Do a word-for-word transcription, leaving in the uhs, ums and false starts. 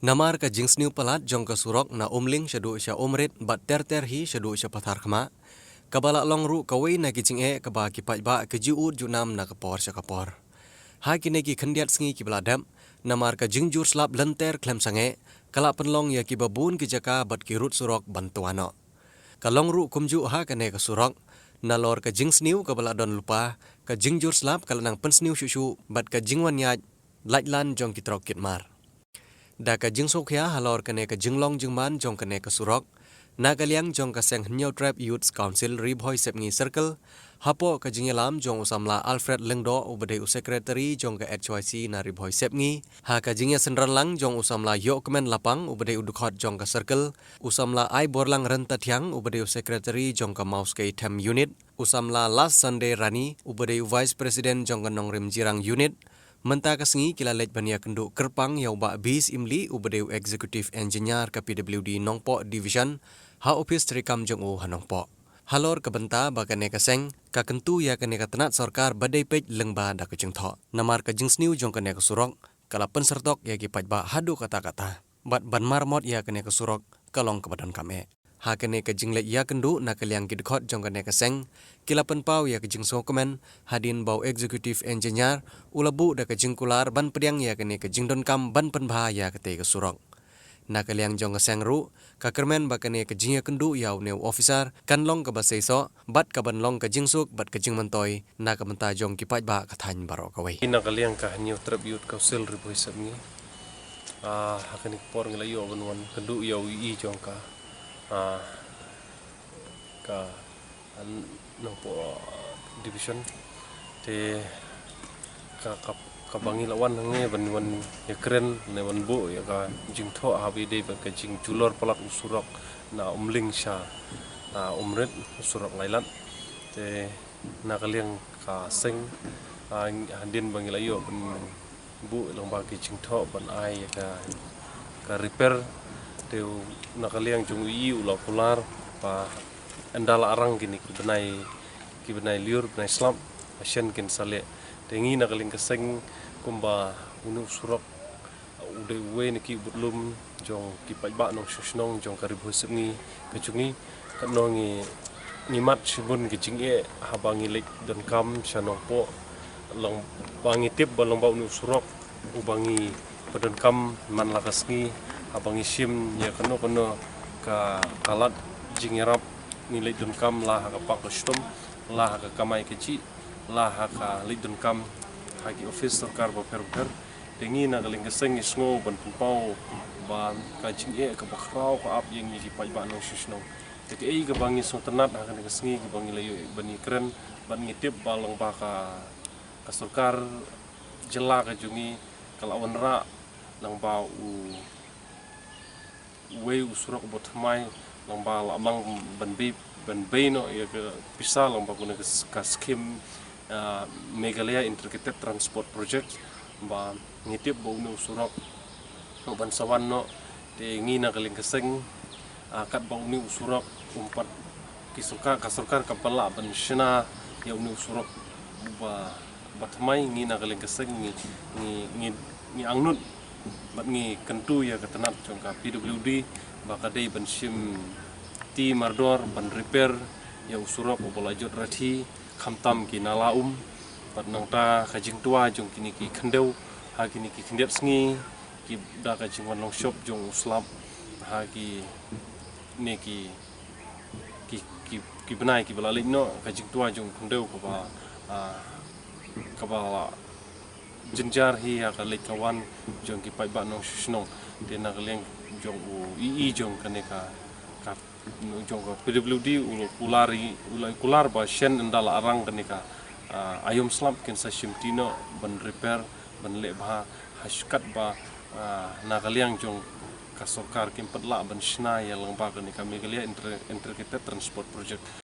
Namar ka jingsniew palat jong ka surok na Umling shaduh sha Umrit bad ter ter hi shaduh sha Patharkhmah, kaba la long ruh kawei na ki jingeh kaba ki paidbah ki ju ud ju nam na ka por sha ka por. Ha kine ki khyndiat sngi kiba la dep, namar ka jingjur slap lynter khlem sangeh, ka la pynlong ïa kiba bun ki jaka bad ki rud surok ban twa noh. Ka long ruh kumjuh ha kane ka surok, nalor ka jingsniew kaba la don lypa, ka jingjur slap ka la nang pynsniew shuh shuh bad ka jingwan ïaid lait lan jong ki trok kit mar. Da ka jingsngewkhia halor kane ka jinglong jingman jong kane ka surok, na ka liang jong ka seng Hynñiewtrep Youth Council Ri Bhoi Sepngi Circle, hapoh ka jingïalam jong u samla Alfred Lyngdoh uba dei u secretary jong ka H Y C na Ri Bhoi Sepngi, ha ka jingïasynran lang jong u samla Ïohkmen Lapang uba dei u dkhot jong ka circle, u samla Aiborlang Ryntathiang uba dei u secretary jong ka Mawskei Them Unit, u samla Last Sunday Rani uba dei u vice president jong ka Nongrim Jirang Unit. Mynta ka sngi ki la leit ban ïakynduh kyrpang ïa u Bah Bis Imli uba dei u executive engineer ka P W D Nongpoh Division, ha ophis treikam jong u ha Nongpoh. Halor ka bynta ba kane ka seng ka kyntu ïa kane ka tnat sorkar ba dei peit lyngba da ka jingthoh. Namar ka jingsniew jong kane ka surok ka la pynsyrtok ïa ki paidbah haduh katta katta. Bad ban marmot ïa kane ka surok ka long kaba donkam eh. Ha kane ka jingleit ïakynduh na ka liang ki dkhot jong kane ka seng, ki la pynpaw ïa ka jingsngewkmen hadien ba u executive engineer u la buh da ka jingkular ban pdiang ïa kane ka jingdonkam ban pynbha ïa katei ka surok. Na ka liang jong ka seng ruh, ka kyrmen ba kane ka jingïakynduh ïa une u officer kan long kaba seisoh bad kaban long ka jingsuk bad ka jingmyntoi na ka bynta jong ki paidbah ka thaiñ baroh kawei. Na ka liang ka Hynñiewtrep Youth Council Ri Bhoi Sepngi, ah, ha kane ka por ngi la ïoh ban wan kynduh ïa u E E jong ka, ah, ka, ah, Nongpoh Division. Te ka, ka, kaba ngi la wan hangne ban wan ïakren ne wan buh ïa ka jingthoh haba ïadei bad ka jingjulor palat u surok na Umling sha, ah, Umrit, u surok Ngailat. Te na ka liang ka seng, ah, hadien ba ngi la ïoh ban buh lyngba ki jingthoh ban ai ïa ka, ka repair. Te u, na ka liang jong u E E u la kular ba ynda la arang kine ki bnai, ki bnai lyiur bnai slap, ba shen kin sa leh. Te ngi na ka liang ka seng kumba une u surok u dei uwei na ki budlum jong ki paidbah nongshong shnong jong ka Ri Bhoi Sepngi ka jong ngi. Katno ngi, ngi mad shibun ki jingeh haba ngi leit donkam sha Nongpoh, long ba ngi tip ba long ba une u surok uba ngi pyndonkam man la ka sngi, haba ngi shim ïa kano kano ka, ka lad jingïarap ngi leit donkam la ha ka park ka shitom, la ha ka kamai kajih, la ha ka leit donkam ha ki office sorkar bapher bapher. Te ngi na ka liang ka seng ngi sngew ban pynpaw ba ka jingeh kaba khraw ka ap ïa ngi ki paidbah nongshong shnong. Te kaei kaba ngi sngewtynnat ha kane ka sngi kaba ngi la ïoh ban ïakren, bad ngi tip ba long ba ka, ka sorkar jylla ka jong ngi ka la wanrah lang ba u uwei u surok uba thymmai, lang ba la mang ban bei, ban bei noh ïa ka pisa lang ba kane ka s-, ka skim, ah, Meghalaya Integrated Transport Project, ba ngi tip ba une u surok u ban sa wan noh. Te ngi na ka liang ka seng, ah, katba une u surok um pat ki sorkar, ka sorkar kam pat lah ban shna ïa une u surok uba, ba thymmai, ngi na ka liang ka seng ngi, ngi, ngi, ngi angnud bad ngi kyntu ïa ka tnat jong ka P W D ba ka dei ban shim ti mardor ban repair ïa u surok uba la jot rathi, khamtam ki nala um. Bad nangta ka jingtwa jong kine ki khyndew ha kine ki khyndiat sngi, ki da ka jingwan long shop jong u slap ha kine ki, ki, ki, ki bnai kiba la leit noh, ka jingtwa jong u khyndew kaba, ah, kaba la jynjar hi ha ka leit ka wan jong ki paidbah nongshong shnong. Te na ka liang jong u E E jong kane ka, ka jong ka P W D u la kular i, u la kular ba shen ynda la arang kane ka, ah, aïom slap kin sa shim ti noh ban repair, ban leh bha, ha shuh katba, ah, na ka liang jong ka sorkar kim pat lah ban shna ïa lang ba kane ka Meghalaya Inter-, Integrated Transport Project.